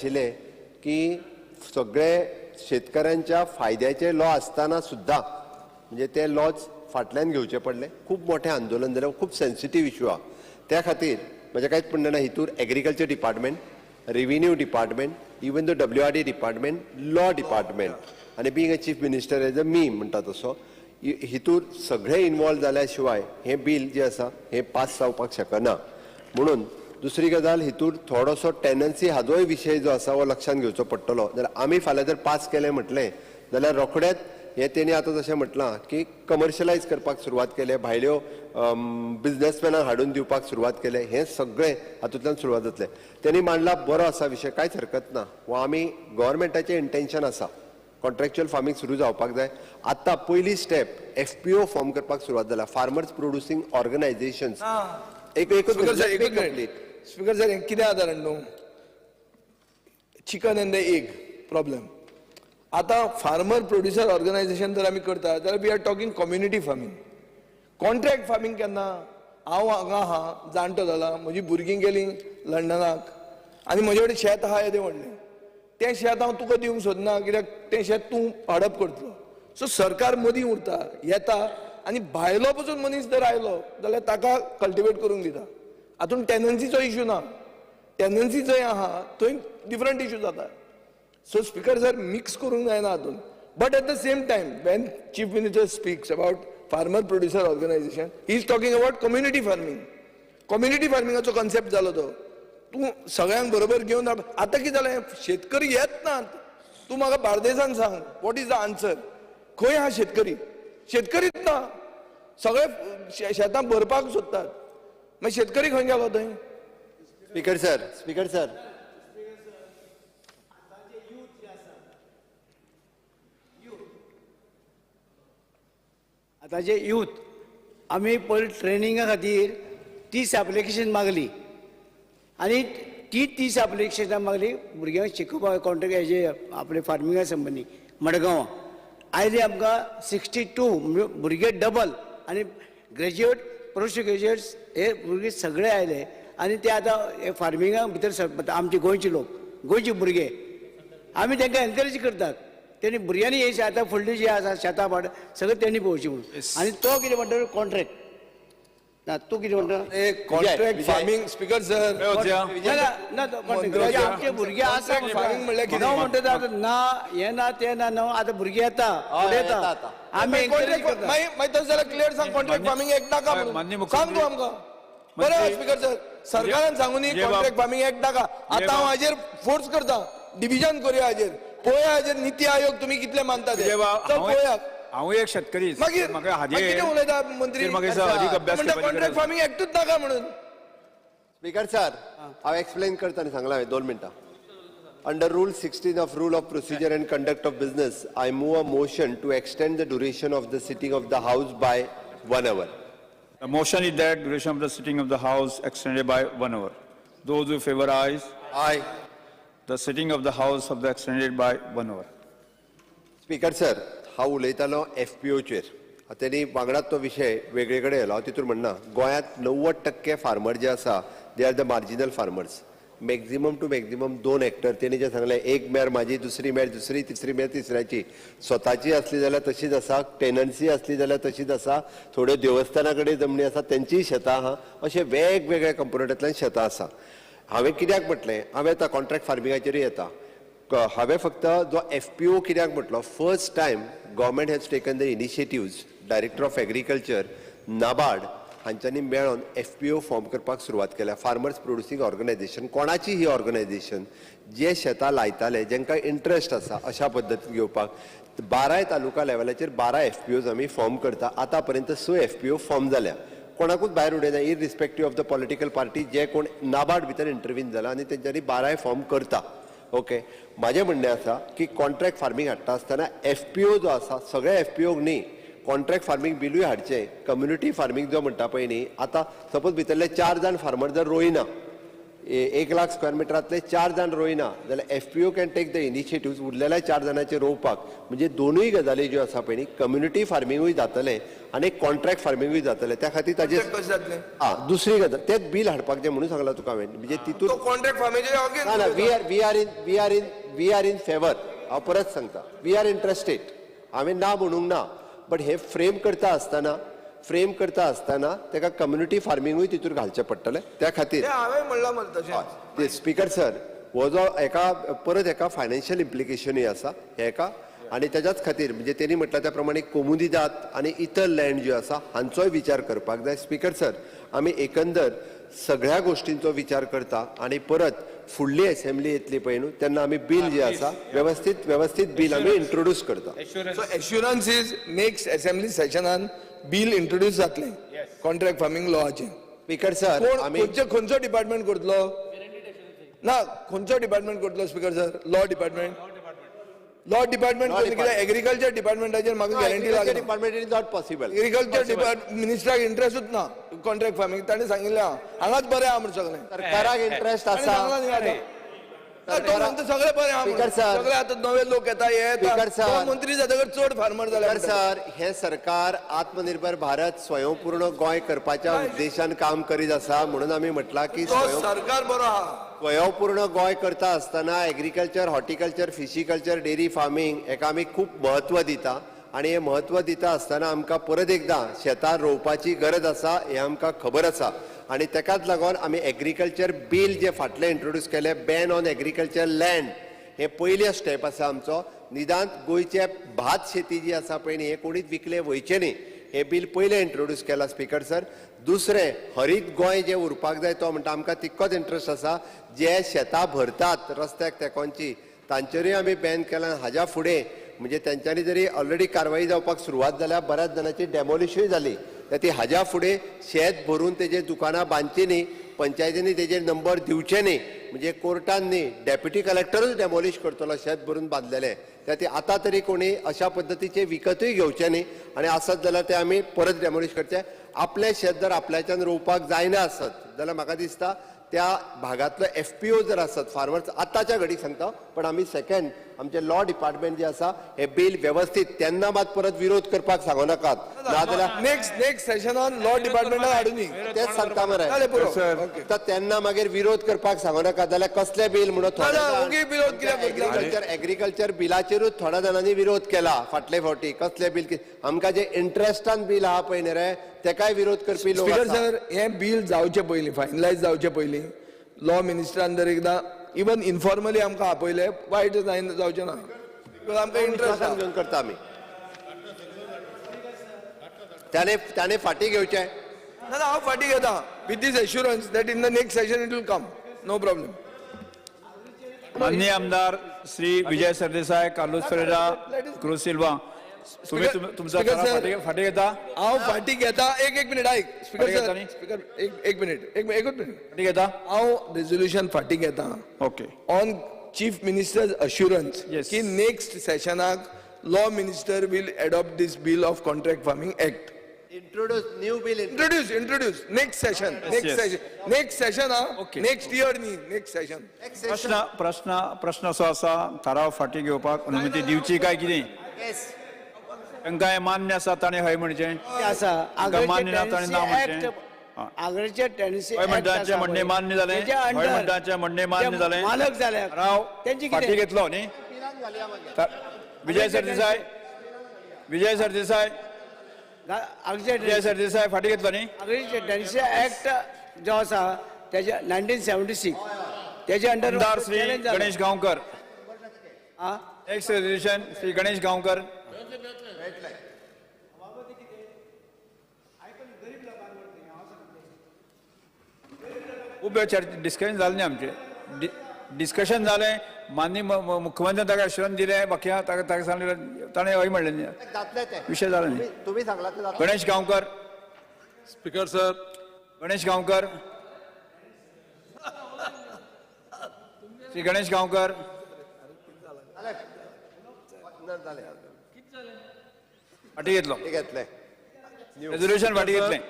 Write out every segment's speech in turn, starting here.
आशिल्लें की सगळे शेतकऱ्यांच्या फायद्याचे लॉ आसतना सुद्दां म्हणजे ते लॉज फाटल्यान घेवचे पडले. खूब मोठें आंदोलन जालें, खूब सेन्सिटीव इशू आहा. त्या खातीर म्हजें कांयच म्हणणें ना, हितूर agriculture department, revenue department, even the WRD department, law department आनी being a chief minister as a me म्हणटा तसो हितूर सगळे इनवॉल्व जाल्या शिवाय हें बील जें आसा हें पास जावपाक शकना. म्हणून दुसरी गजाल, हितूर थोडोसो टेनन्सी हाजोय विशय जो आसा हो लक्षांत घेवचो पडटलो. जाल्यार आमी फाल्यां जर पास केलें म्हटलें जाल्यार रोखडेंच हें तेणी आतां जशें म्हटलां की कमर्शलायज करपाक सुरवात केले, भायल्यो बिजनेसमॅनाक हाडून दिवपाक सुरवात केले, हें सगळें हातूंतल्यान सुरवात जातलें. तेणी मांडला बरो आसा विशय, कांयच हरकत ना. वा आमी गव्हर्मेंटाचें इंटेन्शन आसा कॉन्ट्रॅक्च्युअल फार्मींग सुरू जावपाक जाय. आतां पयली स्टेप एफपीओ फॉर्म करपाक सुरवात जाल्या, फार्मर्स प्रोड्युसींग ऑर्गनायझेशन्स. एक एकूच स्पीकर सर, एकूच complete. मिनिट. स्पीकर सर, हें कितें आसा न्हू, chicken and the egg problem. आतां फार्मर प्रोड्युसर ऑर्गनायझेशन जर आमी करता जाल्यार we are talking community farming. Contract farming केन्ना हांव हांगा आहा, जाणटो जाला, म्हजी भुरगीं गेलीं लंडनाक आनी म्हजे कडेन शेत आहा येदें व्हडलें, तें शेत हांव तुका दिवंक सोदना कित्याक तें शेत तूं हडप करतलो. सो सरकार मदीं उरता, येता आनी भायलो पसून मनीस जर आयलो जाल्यार ताका कल्टिवेट करूंक दिता. हातूंत टेनन्सीचो इशू ना, टेनन्सी जंय आहा थंय डिफरंट इशू जाता. सो स्पीकर सर, मिक्स करूंक जायना हातूंत. But at the same time when chief minister speaks about farmer producer organisation, he is talking about community farming. Community फार्मिंगाचो concept जालो तो, तूं सगळ्यांक बरोबर घेवन आतां कितें जालें, शेतकरी येत नात. तूं म्हाका बार्देसान सांग, what is the answer? खंय आहा शेतकरी? शेतकरीच ना, सगळे शेतां भरपाक सोदतात. मागीर शेतकरी खंय गेलो थंय? स्पीकर सर, स्पीकर सर, आतांचे यूथ आमी पयलीं ट्रेनिंगा खातीर 30 एप्लिकेशन मागली आनी ती 30 एप्लिकेशनां मागली भुरग्यांक शिकोवपाक कॉन्ट्रॅक्ट हेजे आपले फार्मिंगा संबंदी मडगांवां आयली आमकां 62 म्हणजे भुरगे डबल आनी ग्रॅज्युएट पोस्ट ग्रॅज्युएट्स हे भुरगे सगळे आयले आनी ते आतां हे फार्मिंगा भितर सरता. आमचे गोंयचे लोक, गोंयचे भुरगे आमी तांकां एनकरेज करतात. तेणी भुरग्यांनी हे आतां फुडली जी आसा शेतां भाट सगळें तेणी पळोवचें म्हणून. आनी तो कितें म्हणटा कॉन्ट्रॅक्ट ना, तूं कितें म्हणटा? कॉन्ट्रॅक्ट फार्मिंग स्पीकर सर, ना ना, तो contract. म्हणजे आमचे भुरगे आसा फार्मिंग म्हणल्यार कितें? ना म्हणटा आतां ना हें ना तें ना, ना आतां भुरगे येता फुडें येता, आमी encourage contract करता. मागीर मागीर तशें जाल्यार क्लियर सांग, कॉन्ट्रॅक्ट फार्मिंग एक्ट नाका माननीय म्हणून मुख्यमंत्री- सांग तूं आमकां. बरें स्पीकर सर, सरकारान सांगूनी कॉन्ट्रॅक्ट फार्मिंग एक्ट नाका. आतां हांव हाजेर फोर्स करता, डिविजन करुया हाजेर, पळोवया हाजेर नीती आयोग तुमी कितले मानता ते, चल पळोवया. हांव एक शेतकरी, मागीर म्हाका मागीर कितें उलयता मंत्री? म्हाका अधिक अभ्यास म्हणटा करपाची कॉन्ट्रॅक्ट गरज आसा. फार्मिंग एक्टूच नाका म्हणून. स्पीकर सर, हांव एक्सप्लेन करता आनी सांगलां हांवें 2 मिनटां. Under Rule 16 of Rule of Procedure and Conduct of Business, I move a motion to extend the duration of the sitting of the House by 1 hour. The motion is that duration of the sitting of the House extended by 1 hour. Those who favor ayes. Aye. The sitting of the House of the extended by 1 hour. Speaker sir, हांव उलयतालो एफपीओचेर. तेणी वांगडाच तो विशय वेगळे कडेन येयलो. हांव तितून म्हणना, गोंयांत 90% फार्मर जे आसा, they are the marginal farmers. Maximum to maximum 2 hectare. तेणी जें सांगलें, एक मेर म्हाजी, दुसरी मेर दुसरी, तिसरी मेर तिसऱ्याची, स्वताची आसली जाल्यार तशीच आसा, टेनन्सी आसली जाल्यार तशीच आसा, थोड्यो देवस्थाना कडेन जमनी आसा तेंचीय शेतां आहा, अशे वेगवेगळ्या कंपोनंटांतल्यान शेतां आसा. हांवें कित्याक म्हटलें, हांवें आतां कॉन्ट्रॅक्ट फार्मिंगाचेरूय येता. हांवें फक्त जो एफपीओ कित्याक म्हटलो, first time government has taken the initiatives, director of agriculture, NABARD हांच्यांनी मेळोन एफपीओ फॉर्म करपाक सुरवात केल्या. फार्मर्स प्रोड्युसींग ऑर्गनायझेशन, कोणाची ही ऑर्गनायझेशन, जे शेतां लायताले, जेंकां इंट्रस्ट आसा अशा पद्दतीन घेवपाक, 12 तालुका लेवलाचेर 12 एफपीओज आमी फॉर्म करता. आतां पर्यंत 6 एफपीओ फॉर्म जाल्या. कोणाकूच भायर उडयना, irrespective of the political party, जे कोण नाबार्ड भितर इंटरवीन जाला आनी तेंच्यांनी 12 फॉर्म करता. ओके, म्हाजें म्हणणें आसा की कॉन्ट्रॅक्ट फार्मींग हाडटा आसतना एफपीओ जो आसा, सगळे एफपीओक न्ही, कॉन्ट्रॅक्ट फार्मींग बिलूय हाडचें. कम्युनिटी फार्मींग जो म्हणटा पळय न्ही, आतां सपोज भितरले 4 जाण फार्मर जर रोयना 1 लाख स्क्वेअर मिटरांतले चार जाण रोयना जाल्यार FPO can take the initiative उरलेल्या चार जाणांचे रोवपाक. म्हणजे दोनूय गजाली ज्यो आसा पळय न्ही, कम्युनिटी फार्मिंगूय जातलें आनी कॉन्ट्रॅक्ट फार्मिंगूय जातलें. त्या खातीर ताजे कशें जातलें? आं, दुसरी गजाल, तेच बील हाडपाक जाय म्हणून सांगलां तुका हांवें. म्हणजे तितून तो कॉन्ट्रॅक्ट फार्मिंगचे ना ना, we are in favour. हांव परत सांगता, we are interested. हांवें ना म्हणूंक ना, बट हे फ्रेम करता आसतना ताका कम्युनिटी फार्मिंगूय तितूर घालचें पडटलें. त्या खातीर हांवें म्हणलां मरे तशें. ते स्पीकर सर, हो जो एका परत एका फायनान्शियल इम्प्लिकेशनूय आसा हे एका आनी तेज्याच खातीर म्हणजे तेणी म्हटलां त्या प्रमाणे कोमुनिदाद आनी इतर लँड ज्यो आसा हांचोय विचार करपाक जाय. स्पीकर सर, आमी एकंदर सगळ्या गोश्टींचो विचार करता आनी परत फुडली असेंब्ली येतली पळय न्हू, तेन्ना आमी बील जे आसा वेवस्थीत वेवस्थीत बील आमी इंट्रोड्यूस करता. So assurance is next assembly सेशनान bill introduce जातलें कॉन्ट्रॅक्ट फार्मिंग लॉवाचें. स्पीकर सर, कोण आमी खंयचे खंयचो डिपार्टमेंट करतलो? ना, खंयचो डिपार्टमेंट करतलो, speaker sir? Law department, law department. Law department. Agriculture डिपार्टमेंटाचेर म्हाका गॅरंटी लागना. Department is not possible. Agriculture department मिनिस्टराक इंट्रस्टूच ना कॉन्ट्रॅक्ट फार्मिंग. ताणें सांगिल्लें आहा, हांगाच बरें आहा म्हण सगळें. सरकाराक इंट्रस्ट ताणें आसा. सांगलां न्ही आतां. ना, तो म्हणटा सगळें बरें आहा म्हणून. Speaker sir. सगळे आतां नवे लोक येता, हे येता. Speaker sir. तो मंत्री जातकच चड फार्मर जाले तर म्हणटा. सर, हे सरकार आत्मनिर्भर भारत, स्वयंपूर्ण गोंय करपाच्या उद्देशान काम करीत आसा. म्हणून आमी म्हटलां की तो स्वयं सरकार बरो आहा. स्वयंपूर्ण गोंय करता आसतना agriculture, horticulture, pisciculture, dairy farming हेका आमी खूब म्हत्व दिता आनी हें म्हत्व दिता आसतना आमकां परत एकदां शेतां रोवपाची गरज आसा हें आमकां खबर आसा. आनी तेकाच लागून आमी एग्रीकल्चर बील जे फाटलें इंट्रोड्यूस केलें, बॅन ऑन एग्रीकल्चर लँड, हे पयले स्टेप आसा आमचो. निदान गोंयचे भात शेती जी आसा पळय न्ही, हे कोणीच विकले वयचे न्ही, हें बील पयलें इंट्रोड्यूस केलां, स्पीकर सर. दुसरें, हरीत गोंय जें उरपाक जाय, तो म्हणटा आमकां तितकोच इंट्रस्ट आसा. जे शेतां भरतात रस्त्याक तेंकोनची, तांचेरूय आमी बॅन केलां. हाज्या फुडें म्हणजे तेंच्यांनी जरी ऑलरेडी कारवाई जावपाक सुरवात जाल्या, बऱ्याच जाणांची डेमोलिशूय जाली, तर ती हाज्या फुडें शेत भरून तेजेर दुकानां बांदची न्ही, पंचायतींनी तेजेर नंबर दिवचे न्ही. म्हणजे कोर्टान न्ही, डेप्युटी कलेक्टरूच डेमोलिश करतलो शेत भरून बांदलेलें. त्या ती आतां तरी कोणी अशा पद्दतीचे विकतूय घेवचे न्ही आनी आसत जाल्यार ते आमी परत डेमोलिश करचे. आपलें शेत जर आपल्याच्यान रोवपाक जायना आसत जाल्यार म्हाका दिसता त्या भागांतलो एफपीओ जर आसत फार्मर्स, आतांच्या घडीक सांगता, पण आमी सेकंड आमचे लॉ डिपार्टमेंट जे आसा हे बील व्यवस्थीत, तेन्ना मात परत विरोध करपाक सांगू नाकात, नाजाल्यार नेक्स्ट नेक्स्ट सेशनान लॉ डिपार्टमेंटान हाडून तेच सांगता मरे. जालें, पुरो. ओके. तर तेन्ना मागीर विरोध करपाक सांगू नाका, जाल्यार कसलें बील म्हणून. ना, ना, ओगी विरोध कित्याक करतले? एग्रीकल्चर एग्रीकल्चर बिलाचेरूच थोड्या जाणांनी विरोध केला फाटले फावटी. कसलें बील? आमकां जे इंट्रस्टान बील आहा पळय न्ही रे, तेकाय विरोध करपी लोक स्पीकर आसा. सर, हें बील जावचे पयलीं, फायनलायज जावचे पयलीं लॉ मिनिस्टरान जर एकदां इवन इनफॉर्मली आमकां आपयले, वायट जायना, जावचें ना, because आमकां इंट्रस्ट विश्वासान घेवन करता आमी. त्याने त्याने फाटीं घेवचें. ना ना, हांव फाटीं घेता with this assurance that in the next session it will come, no problem. माननीय आमदार श्री विजय सरदेसाय, कार्लोस फेरेरा, क्रुज सिल्वा, तुम्ही तुमचा Speaker ठराव sir. फाटी फाटी घेता? हांव फाटीं घेता. एक एक मिनिट आयक स्पीकर फाटीं घेता सर. न्ही? स्पीकर, एक एक मिनिट, एक एकूच मिनिट. फाटी घेता. हांव रेजोल्युशन फाटीं घेता on chief minister's assurance की next सेशनाक law minister will adopt this bill of Contract Farming Act. Introduce new bill. Introduce, introduce next session, next session, next session हा. नेक्स्ट इयर न्ही, नेक्स्ट सेशन. प्रश्न प्रश्न प्रश्न असो आसा, थाराव फाटी घेवपाक अनुमती दिवची काय कितें? तांकां हें मान्य आसा ताणें हय म्हणचें. आसा. तांकां मान्य ना ताणें ना म्हणचें. आगळचे टेनन्सी. हय म्हणटांचें म्हणणें मान्य जालें. हय म्हणटांचें म्हणणें मान्य जालें. मालक जाल्या ठराव तेंची फाटी कितें? घेतलो न्ही? विजय सरदेसाय, विजय सरदेसाय. आगळचे विजय सरदेसाय, फाटी घेतलो न्ही? आगळचे टेनन्सी ऍक्ट जो आसा तेजे 1976 तेजे अंडर आमदार Shri Ganesh Gaonkar. Next resolution, Shri Ganesh Gaonkar. खूब वेळ डिस्कशन जालें न्ही आमचें. डिस्कशन जालें, माननीय मुख्यमंत्र्यान ताका अश्युरन्स दिलें, बाकी ताका ताका सांगलें, ताणें हय म्हणलें न्ही. जातलें तें. विशय जाला न्ही. तुमी सांगलां तें जातलें. Ganesh Gaonkar. Speaker sir. Ganesh Gaonkar, Shri Ganesh Gaonkar. ना, जालें. फाटी घेतलो. ते घेतलें. रेजोल्युशन फाटी घेतलें.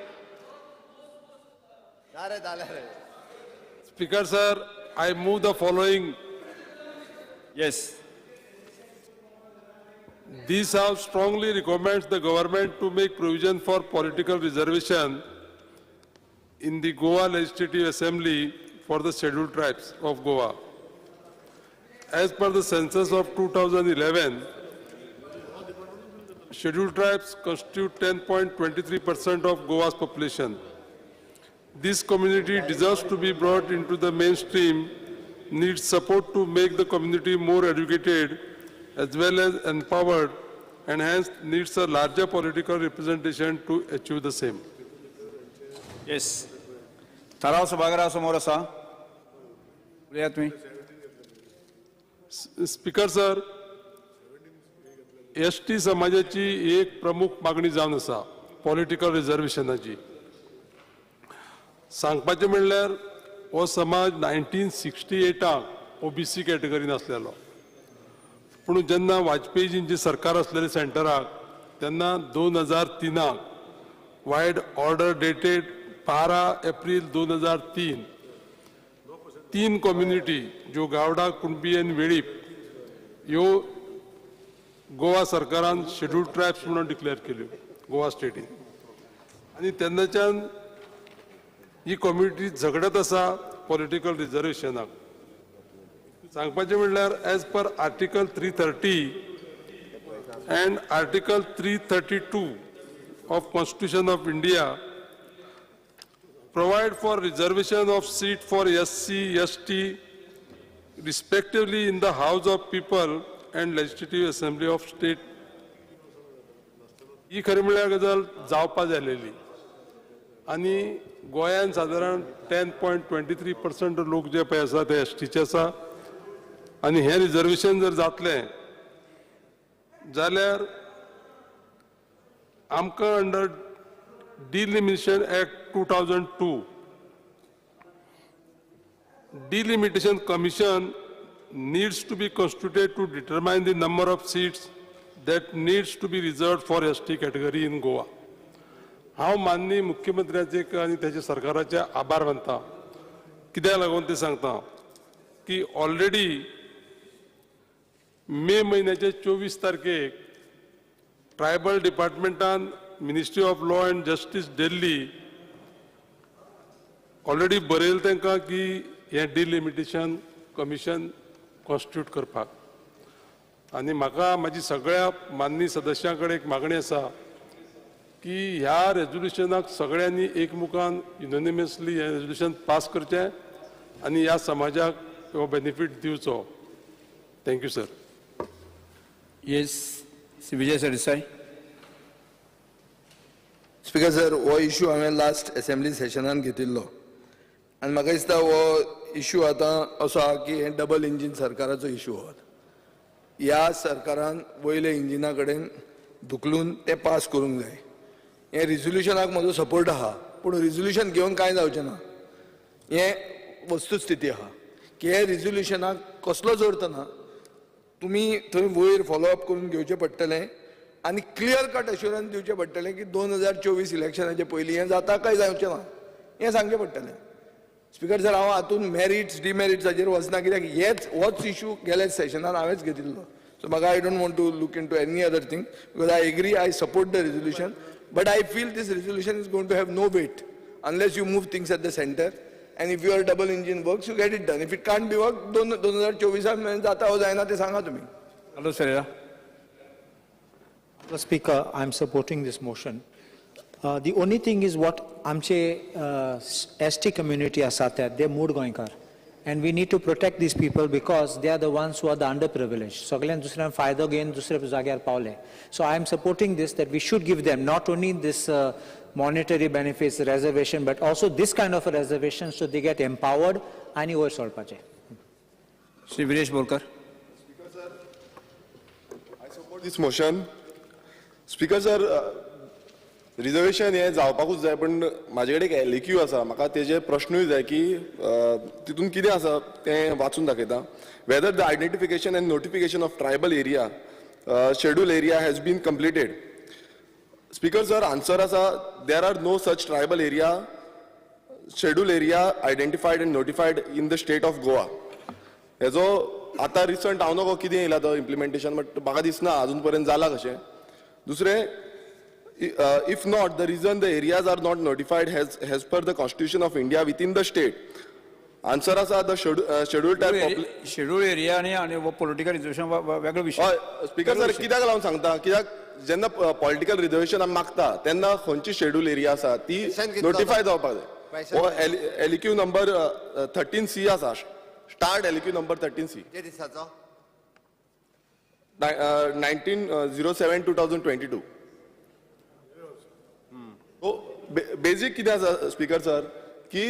ना रे, जालें रे. Speaker sir, I move the following. Yes. This House strongly recommends the government to make provision for political reservation in the Goa Legislative Assembly for the scheduled tribes of Goa. As per the census of 2011, scheduled tribes constitute 10.23% of Goa's population. This community deserves to be brought into the mainstream, needs support to make the community more educated as well as empowered, and hence needs a larger political representation to achieve the same. Yes. थाराव सभाघरा समोर आसा. उलयात तुमी. Speaker sir, ST समाजाची एक प्रमुख मागणी जावन आसा पॉलिटिकल रिजर्वेशनाची. सांगपाचें म्हणल्यार हो समाज 1968 ओबीसी कॅटेगरीन आसलेलो, पूण जेन्ना वाजपेयीजींची सरकार आसलेली सेंटराक, तेन्ना 2003 वायड ऑर्डर डेटेड 12 एप्रील 2003 तीन कम्युनिटी ज्यो गावडा, कुणबी आनी वेळीप ह्यो गोवा सरकारान शेड्यूल्ड ट्रायब्स म्हणून डिक्लेअर केल्यो गोवा स्टेटीन. आनी तेन्नाच्यान ही कम्युनिटी झगडत आसा पॉलिटिकल रिजर्वेशनाक. सांगपाचें म्हणल्यार as per Article 330 and Article 332 of Constitution of India provide for reservation of seat for SC, ST respectively in the House of People and Legislative Assembly of State. ही खरी म्हणल्यार गजाल जावपा जालेली. आनी गोंयान सादारण 10.23% लोक जे पळय आसा ते एसटीचे आसा. आनी हें रिजर्वेशन जर जातलें जाल्यार आमकां under Delimitation Act 2002, Delimitation Commission needs to be constituted to determine the number of seats that needs to be reserved for ST category in Goa. हांव माननीय मुख्यमंत्र्याचे आनी तेच्या सरकाराचे आभार मानता. कित्याक लागून तें सांगता की ऑलरेडी मे म्हयन्याचे 24 तारखेक tribal डिपार्टमेंटान Ministry of Law and Justice, Delhi already बरयलें तांकां की हें डिलिमिटेशन कमिशन कॉन्स्टिट्यूट करपाक. आनी म्हाका म्हाजी सगळ्या माननीय सदस्यां कडेन एक मागणी आसा की ह्या रेजोल्युशनाक सगळ्यांनी एकमुखान युनॅनिमसली हें रेजोल्युशन पास करचें आनी ह्या समाजाक हो बेनिफीट दिवचो. Thank you sir. Yes, Shri Vijay Sardesai. Speaker sir, हो इशू हांवें लास्ट असेंब्ली सेशनान घेतिल्लो आनी म्हाका दिसता हो इशू आतां असो आहा की हें डबल इंजीन सरकाराचो इशू हो. ह्या सरकारान वयल्या इंजिना कडेन धुकलून तें पास करूंक जाय. हें रिजोल्युशनाक म्हजो सपोर्ट आहा, पूण रिजोल्युशन घेवन कांय जावचें ना. हें वस्तुस्थिती आहा की हे रिजोल्युशनाक कसलोच अर्थ ना. तुमी थंय वयर फॉलो अप करून घेवचें पडटलें आनी क्लियर कट अश्युरन्स दिवचें पडटलें की 2024 इलेक्शनाचे पयलीं हें जाता काय जावचें ना हें सांगचें पडटलें. स्पिकर सर, हांव हातूंत मॅरिट्स डिमॅरिट्साचेर वचना, कित्याक हेच होच इशू गेल्या सेशनान हांवेंच घेतिल्लो. सो म्हाका I don't want to look into any other thing because I agree, I support the resolution, but I feel this resolution is going to have no weight unless you move things at the center, and if your double engine works, you get it done. If it can't be worked, 2024 मेरेन जाता हो जायना ते सांगा तुमी. Carlos Ferreira. Mr. Speaker, I am supporting this motion. The only thing is what आमचे ST community आसा ते, they मूळ गोंयकार and we need to protect these people because they are the ones who are the underprivileged. सगळ्यान दुसऱ्यान फायदो घेवन दुसऱ्या जाग्यार पावले. So I am supporting this, that we should give them not only this monetary benefits reservation but also this kind of a reservation so they get empowered आनी वयर सरपाचें. Shri Viresh Borkar. I support this motion. Speaker sir, reservation हें जावपाकूच जाय, पण म्हाजे कडेन एक एलएक्यू आसा. म्हाका तेजे प्रश्नूय जाय की तितून कितें आसा तें वाचून दाखयता. Whether the identification and notification of tribal area, schedule area has been completed. Speaker sir, answer आसा, there are no such tribal area, schedule area identified and notified in the state of Goa? हेजो आतां recent हांव नको कितें येयला तो implementation, but म्हाका दिसना अजून पर्यंत जाला कशें. दुसरें, if not, the reason the areas are not notified as per the Constitution of India within the state. Answer आसा the schedule tribe. Schedule area आनी पॉलिटिकल रिजर्वेशन वेगळो विशय. हय स्पीकर सर, कित्याक लागून सांगता, कित्याक जेन्ना पॉलिटिकल रिजर्वेशन आमी मागता तेन्ना खंयची शेड्यूल एरिया आसा ती Question कितलो नोटिफाय जावपाक जाय. Question हो एलइक्यू नंबर 13C आसा, स्टार्ट एलइक्यू नंबर 13C. किती दिसाचो? 19/07/2022. सो बेजीक कितें आसा स्पीकर सर, की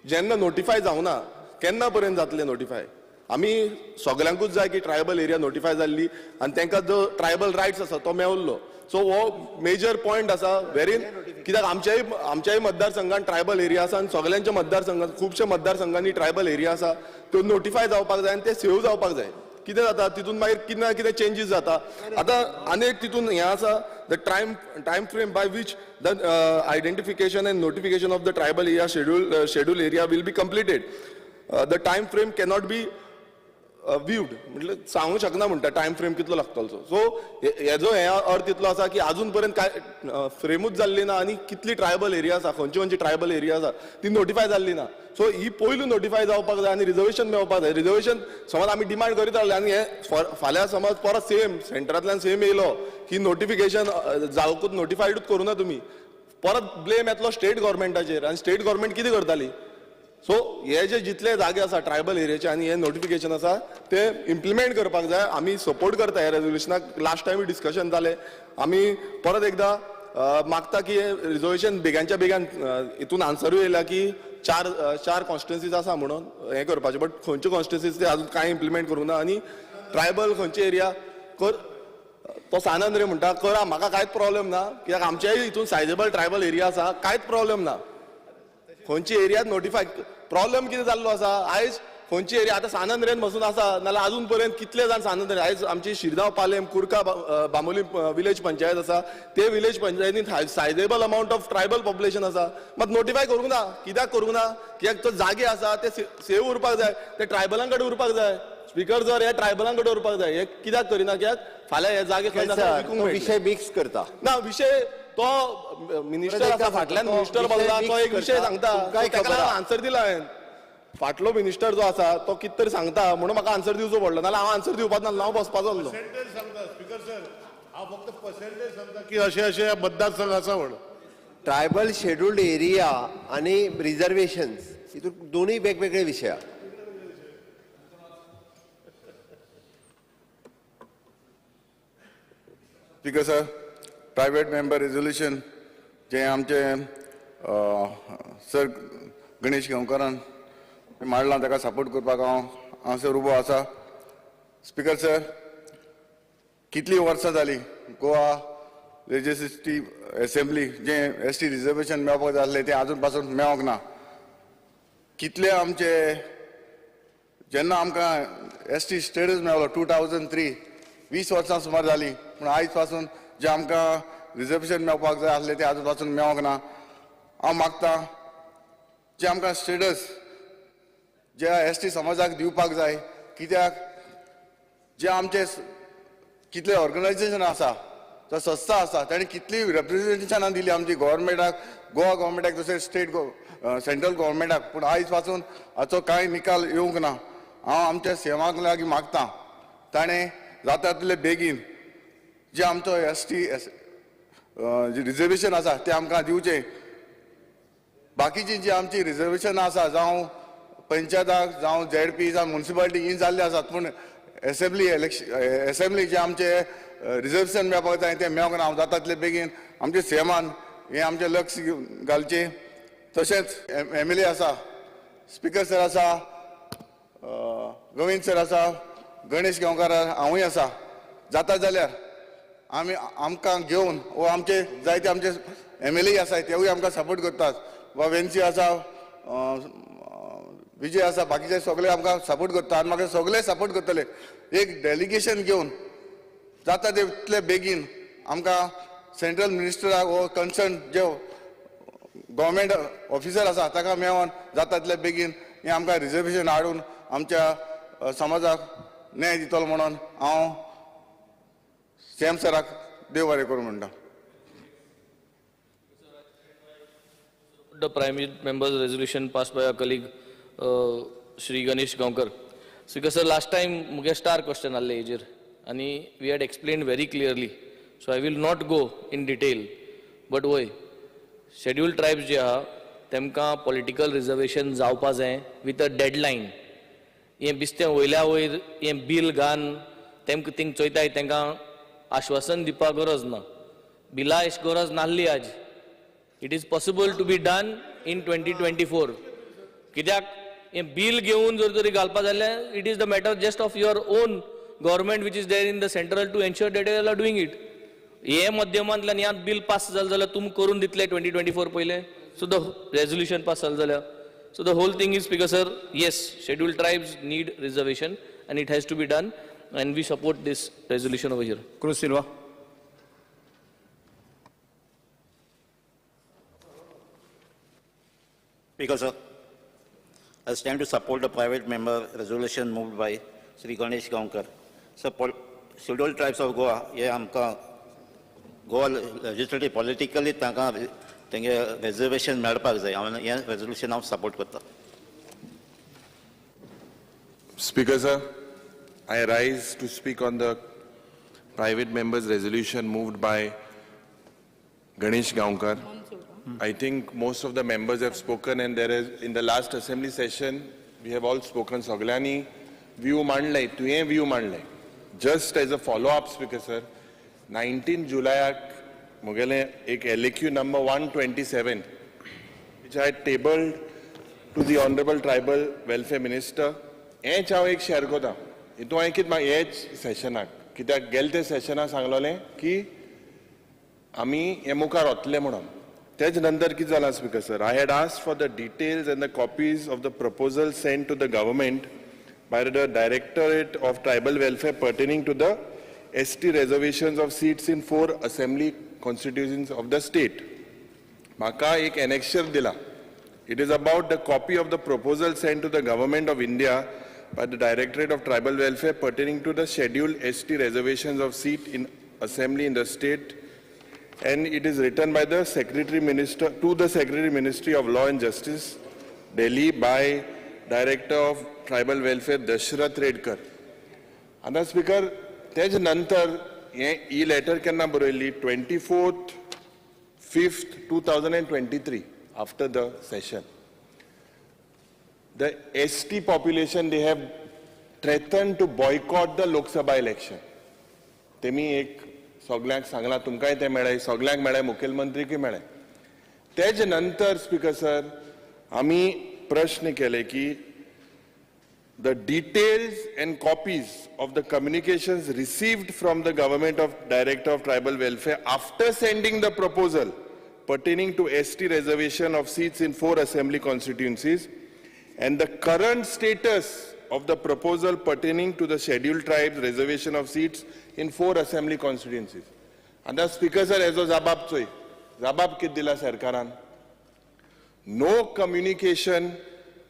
जेन्ना नोटिफाय जावना केन्ना पर्यंत जातलें नोटिफाय? आमी सगल्यांकूच जाय की ट्रायबल एरिया नोटिफाय जाल्ली आनी तांकां जो ट्रायबल रायट्स आसा तो मेवल्लो. सो हो मेजर पॉयंट आसा वेरीन, कित्याक आमच्याय मतदारसंघान ट्रायबल एरिया आसा आनी सगल्यांच्या मतदारसंघान, खुबशे मतदारसंघांनी ट्रायबल एरिया आसा, त्यो नोटिफाय जावपाक जाय आनी ते सेव जावपाक जाय. कितें जाता तितून मागीर कितें ना कितें चेंजीस जाता. आतां आनी एक तितून हें आसा, the time frame by which the identification and notification of the tribal area schedule area will be completed. The time frame cannot be viewed. म्हटल्यार सांगूंक शकना म्हणटा टायम फ्रेम कितलो लागतलो. सो हेजो हे अर्थ इतलो आसा की आजून पर्यंत काय फ्रेमूच जाल्ली ना आनी कितली ट्रायबल एरिया आसा, खंयची खंयची ट्रायबल एरिया आसा ती नोटिफाय जाल्ली ना. सो ही पयलू नोटिफाय जावपाक जाय आनी रिजर्वेशन मेळपाक जाय. रिजर्वेशन समज आमी डिमांड करीत रावले आनी हे फाल्यां समज परत सेम सेंटरांतल्यान सेम येयलो की नोटिफिकेशन जावकूच नोटिफायडूच करूं ना तुमी, परत ब्लेम येतलो स्टेट गव्हर्मेंटाचेर आनी स्टेट गव्हर्मेंट कितें करताली. सो हे जे जितले जागे आसा ट्रायबल एरियाचे आनी हे नोटिफिकेशन आसा ते इम्प्लिमेंट करपाक जाय. आमी सपोर्ट करता ह्या रेजोल्युशनाक. लास्ट टायम डिस्कशन जालें, आमी परत एकदां मागता की हे रिजर्वेशन बेगानच्या बेगान. हितून आन्सरूय येयला की चार कॉन्स्टिट्युन्सीज आसा म्हणून हें करपाचें, बट खंयच्यो कॉन्स्टिट्युन्सीज ते अजून कांय इम्प्लिमेंट करूंक ना. आनी ट्रायबल खंयचे एरिया कर, तो सानंद रे म्हणटा करा, म्हाका कांयच प्रॉब्लेम ना, कित्याक आमच्याय हितून सायजेबल ट्रायबल एरिया आसा, कांयच प्रॉब्लेम ना. खंयची एरियात नोटिफाय, प्रॉब्लेम कितें जाल्लो आसा आयज खंयची एरिया आतां सानंद रेन बसून आसा, नाल्यार अजून पर्यंत कितले जाण सानंद रेन. आयज आमची शिरगांव, पालेम, कुर्का, बांबोली विलेज पंचायत आसा, ते विलेज पंचायतीन sizeable amount of tribal population आसा, मात नोटिफाय करूंक ना. कित्याक करूंक ना? कित्याक तो जागे आसा ते सेव उरपाक जाय, ते ट्रायबलां कडेन उरपाक जाय. स्पीकर सर, हे ट्रायबलां कडेन उरपाक जाय, हे कित्याक करिना? कित्याक फाल्यां हे जागे खंय ना विकूंक मेळटले. विशय मिक्स करता ना, विशय तो मिनिस्टर आसा फाटल्यान, मिनिस्टर बसला तो एक विशय सांगता, ताका आन्सर दिला हांवें. फाटलो मिनिस्टर जो आसा तो कितें तरी सांगता म्हणून म्हाका आन्सर दिवचो पडलो, नाल्यार हांव आन्सर दिवपाक ना, हांव बसपाचो आसलो. स्पीकर सर, हांव फक्त पर्सेंटेज सांगता की अशे अशे मतदारसंघ आसा म्हणून. ट्रायबल शेड्युल्ड एरिया आनी रिजर्वेशन्स हितून दोनूय वेगवेगळे विशय. Speaker sir, private member resolution जे आमचे सर गणेश गांवकारान मांडलां ताका सपोर्ट करपाक हांव हांगासर उबो आसा. स्पीकर सर, कितलीं वर्सां जालीं गोवा लेजिस्लेटीव एसेंब्ली जें एस टी रिजर्वेशन मेळपाक जाय आसलें तें आजून पासून मेळोंक ना. कितले आमचे जेन्ना आमकां एस टी स्टेटस मेळ्ळो 2003, 20 वर्सां सुमार जालीं, पूण आयज पासून जें आमकां रिजर्वेशन मेळपाक जाय आसलें तें आजून पासून मेळोंक ना. हांव मागता जें आमकां स्टेटस जे एस टी समाजाक दिवपाक जाय, कित्याक जे आमचे कितले ऑर्गनायजेशन आसा, जो संस्था आसा ताणी कितली रेप्रेजेंटेशनां दिली आमची गव्हर्मेंटाक, गोवा गव्हर्मेंटाक तशेंच स्टेट सेंट्रल गव्हर्मेंटाक, पूण आयज पासून हाचो कांय निकाल येवंक ना. हांव आमच्या सेवाक लागीं मागता ताणें जाता तितले बेगीन जे आमचो एस टी रिजर्वेशन आसा तें आमकां दिवचें. बाकीची जी आमची रिजर्वेशन आसा, जावं पंचायताक, जावं झेडपी, जावं म्युनिसिपालिटी ही जाल्ली आसात, पूण एसेंब्ली इलेक्शन एसेंब्ली जे आमचे रिजर्वेशन मेळपाक जाय तें मेळोंक ना. हांव जाता तितले बेगीन आमचे सीएमान हें आमचें लक्ष घालचें. तशेंच एम एल ए आसा, स्पीकर सर आसा, गोविंद सर आसा, गणेश गांवकार हांवूय आसा, जाता जाल्यार आमी आमकां घेवन वो आमचे जायते आमचे एम एल ए आसा तेवूय आमकां सपोर्ट करतात, वा वेन्सी आसा, विजय आसा, बाकीचे सगळे आमकां सपोर्ट करता आनी म्हाका सगळे सपोर्ट करतले. एक डेलिगेशन घेवन जाता तितले बेगीन आमकां सेंट्रल मिनिस्टराक वो कन्सर्न जे गव्हर्मेंट ऑफिसर आसा ताका मेळोन जाता तितले बेगीन हें आमकां रिजर्वेशन हाडून आमच्या समाजाक न्याय दितलो म्हणून हांव सीएम सराक देव बरें करूं म्हणटा. The private members resolution passed by our colleague Shri Ganesh Gaonkar. Speaker sir, last time मुगे star question आहले हेजेर आनी we had explained very clearly, so I will not go in detail. But वय शेड्युल्ड ट्रायब्स जे आहा तेमकां political reservation जावपा जाय with a deadline. हें बिस्तें वयल्या वयर हें बील घालून तेमकां थिंग चोयताय तेंकां आश्वासन दिवपाक गरज ना. बिला अशी गरज नासली आज. It is possible to be done in 2024. कित्याक हें बील घेवन जर तरी घालपा जाल्यार it is the matter just of your own government which is there in the central to ensure that you are doing it. हे माध्यमांतल्यान ह्या बील पास जालें जाल्यार तुमी करून दितले 2024 पयलें. सो the resolution pass जालें जाल्यार so the whole thing is, Speaker sir, yes, scheduled tribes need reservation and it has to be done and we support this resolution over here. Cruz Silva. Speaker sir, I stand to support the private member resolution moved by Shri Ganesh Gaonkar. Sir, scheduled tribes of Goa हे आमकां Goa legislative politically तांकां तेंगे reservation मेळपाक जाय. हांव हें resolution हांव support करता. Speaker sir, I rise to speak on the private members resolution moved by Ganesh Gaonkar. I think most of the members have spoken, and there is in the last assembly session we have all spoken. सगळ्यांनी view मांडले, तुवें view मांडले. Just as a follow up, Speaker sir, 19 जुलयाक मुगेले एक LAQ number 127 which I had tabled to the Honorable Tribal Welfare Minister, हेंच हांव एक share करता. हितून हांवें कितें हेच सेशनाक कित्याक गेले ते सेशनाक सांगलोलें की आमी हे मुखार वतले म्हणून. तेच नंतर कितें जालां Speaker sir, I had asked for the details and the copies of the proposal sent to the government by the Directorate of Tribal Welfare pertaining to the ST reservations of seats in 4 assembly constituencies of the state. म्हाका एक annexure दिला. It is about the copy of the proposal sent to the Government of India by the Directorate of Tribal Welfare pertaining to the scheduled ST reservations of seat in assembly in the state, and it is written by the Secretary Minister to the Secretary Ministry of Law and Justice, Delhi, by Director of Tribal Welfare Dashrath Redkar. आतां speaker, तेज नंतर हें ही letter केन्ना बरयल्ली? 24/5/2023, after the session. The ST population, they have threatened to boycott the Lok Sabha election. तेमी एक सगळ्यांक सांगलां, तुमकांय तें मेळ्ळें, सगळ्यांक मेळ्ळें, मुखेलमंत्रीकूय मेळ्ळें. तेज नंतर स्पीकर सर, आमी प्रश्न केले की the details and copies of the communications received from the Government of Director of Tribal Welfare after sending the proposal pertaining to ST reservation of seats in 4 assembly constituencies and the current status of the proposal pertaining to the scheduled tribes reservation of seats in 4 assembly constituencies. And the Speaker sir, हेजो जबाब चोय, जबाब कितें दिला सरकारान? No communication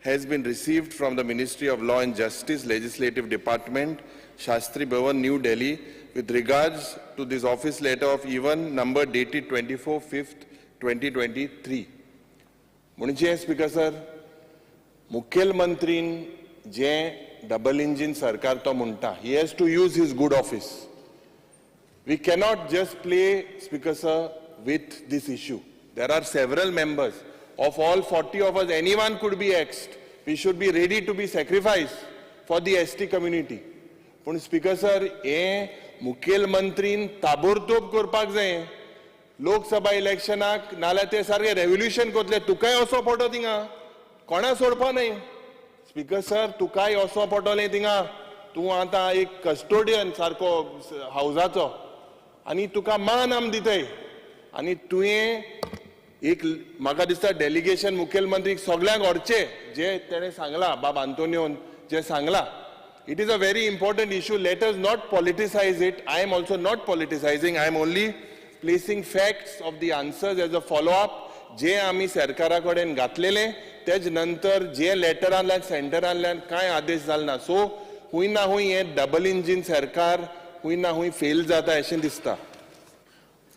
has been received from the Ministry of Law and Justice Legislative Department, Shastri Bhavan, New Delhi, with regards to this office letter of even number dated 24/5/2023. म्हणजे speaker sir, मुखेलमंत्रीन जे double engine सरकार तो म्हणटा, he has to use his good office. We cannot just play, Speaker sir, with this issue. There are several members. Of all 40 of us, anyone could be axed. We should be ready to be sacrificed for the ST community. पूण speaker sir, हे मुखेलमंत्रीन ताबडतोब करपाक जाय. लोकसभा इलेक्शनाक नाल्यार ते सारके revolution करतले. तुकाय असो पडटलो थिंगा, कोणा सोडपा न्हय. स्पीकर सर, तुकाय असो पडटलें थिंगा. तूं आतां एक कस्टोडियन सारको हावजाचो आनी तुका मान आम दितय. आनी तुवें एक म्हाका दिसता डेलिगेशन मुखेलमंत्रीक सगळ्यांक व्हरचें, जे तेणें सांगलां, बाब आंतोनियोन जें सांगलां. It is a very important issue. Let us not politicise it. I am also not politicising. I am only placing facts of the answers as a follow up जे आमी सरकारा कडेन घातलेले तेज नंतर जे लेटरांतल्यान सेंटरांतल्यान कांय आदेश जाल ना. सो हुंय ना हुंय हे डबल इंजीन सरकार हुंय ना हुंय फेल जाता अशें दिसता.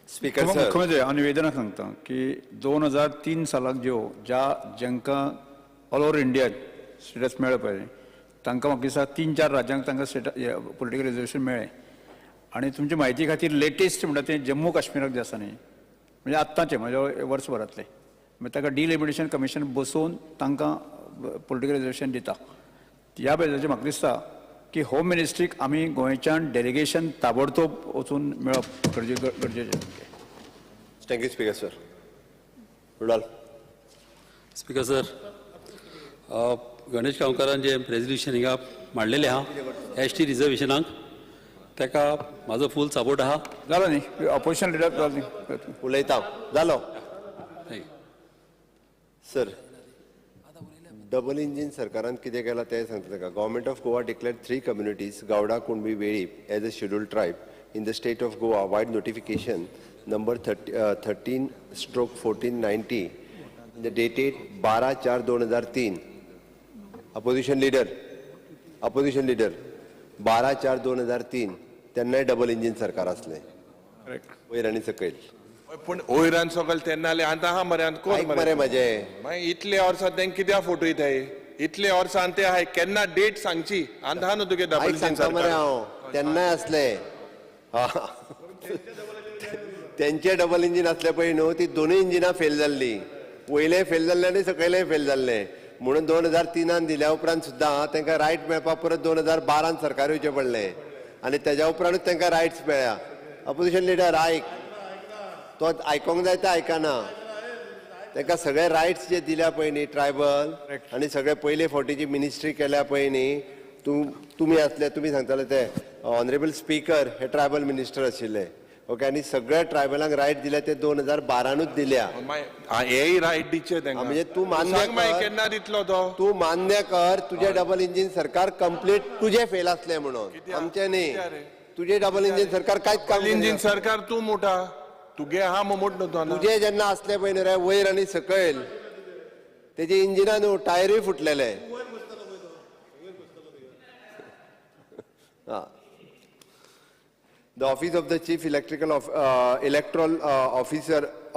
स्पीकर सर, मुख्यमंत्री हांव निवेदनां सांगता की 2003 सालाक ज्यो ज्या जांकां ऑल ओवर इंडिया स्टेटस मेळ्ळें पळय तांकां म्हाका दिसता 3-4 राज्यांक तांकां स्टेट पॉलिटिकल रिजर्वेशन मेळ्ळें. आनी तुमचे म्हायती खातीर लेटेस्ट म्हणटा तें जम्मू काश्मीराक जें आसा न्ही, म्हणजे आत्ताचें म्हणजे वर्सभरांतलें, मागीर ताका डिलिमिटेशन कमिशन बसोवन तांकां पॉलिटिकल रिजर्वेशन दिता. ह्या बेजाचेर म्हाका दिसता की होम मिनिस्ट्रीक आमी गोंयच्यान डेलिगेशन ताबडतोब वचून मेळप गरजेचें. Thank you speaker sir. Rudolf. Speaker sir, Ganesh गांवकारान जे रेजल्युशन हिंगा मांडलेलें आहा एस टी रिजर्वेशनाक, ताका म्हाजो फूल सपोर्ट आहा. जालो न्ही ऑपोजिशन लिडर जालो न्ही उलयता जालो. सर, डबल इंजीन सरकारान कितें केलां तें सांगता ताका. Government of Goa declare 3 communities Gawda, Kunbi, Velip as a scheduled tribe in the state of Goa vide notification number 13/1490 dated 12/4/2003. Opposition leader, opposition leader 12/4/2003 तेन्नाय डबल इंजीन सरकार आसलें वयर आनी सकयल. पूण वयर आनी सकयल तेन्ना आतां आहा मरे, कोण मरे म्हजें मागीर इतले वर्सां तेंकां कित्याक फटयताय? इतले वर्सां ते आहाय केन्ना डेट सांगची आतां आहा न्हू तुगे डबल इंजीन सरकार मरे. हांव तेन्नाय आसलें. तेंचे डबल इंजीन आसलें पळय न्हू, ती दोनूय इंजिनां फेल जाल्लीं, वयलें फेल जाल्लें आनी सकयलें फेल जाल्लें. म्हणून 2003 दिल्या उपरांत सुद्दां तांकां रायट मेळपाक परत 2012 सरकार येवचें पडलें आनी तेज्या उपरांतूच तांकां रायट्स मेळ्ळ्या. अपोजिशन लिडर आयक, तो आयकोंक जाय ते आयकना. तांकां सगळे रायट्स जे दिल्या पळय न्ही ट्रायबल आनी सगळे पयले फावटीची मिनिस्ट्री केल्या पळय न्ही, तुमी आसले तुमी सांगताले ते ऑनरेबल स्पीकर हे ट्रायबल मिनिस्टर आशिल्ले. ओके, आनी सगळ्या ट्रायबलांक रायट दिल्या ते 2012नूच दिल्या. हेय रायट दिचे तांकां. म्हणजे तूं मान्य कर, केन्ना दितलो तो तूं मान्य कर, तुजें डबल इंजीन सरकार कंप्लीट तुजें फेल आसलें म्हणून, आमचें न्ही. तुजें डबल इंजीन सरकार कांयच काम इंजीन सरकार तूं मोठा तुगे आहा मोठ न्हू. तुजें जेन्ना आसलें पळय न्हू रे वयर आनी सकयल तेजे इंजिना न्हू टायरूय फुटलेले. हां. The Office of the Chief Electoral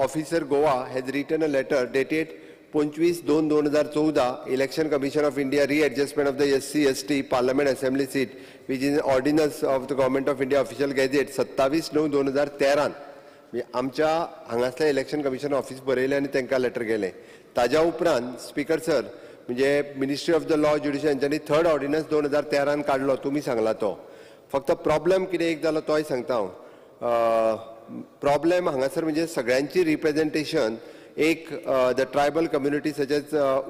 Officer Goa has written a letter dated 25/2/2014 Election Commission of India readjustment of the SC ST Parliament Assembly seat which is ordinance of the Government of India official gazette 27/9/2013. आमच्या हांगासल्या election commission office बरयलें आनी तांकां letter गेलें. ताज्या उपरांत speaker sir म्हणजे ministry of the law judicial हांच्यांनी third ordinance 2013 काडलो, तुमी सांगला तो. फक्त प्रॉब्लेम कितें एक जालो तोय सांगता हांव. प्रॉब्लेम हांगासर म्हणजे सगळ्यांची रिप्रेजेंटेशन एक the tribal community such as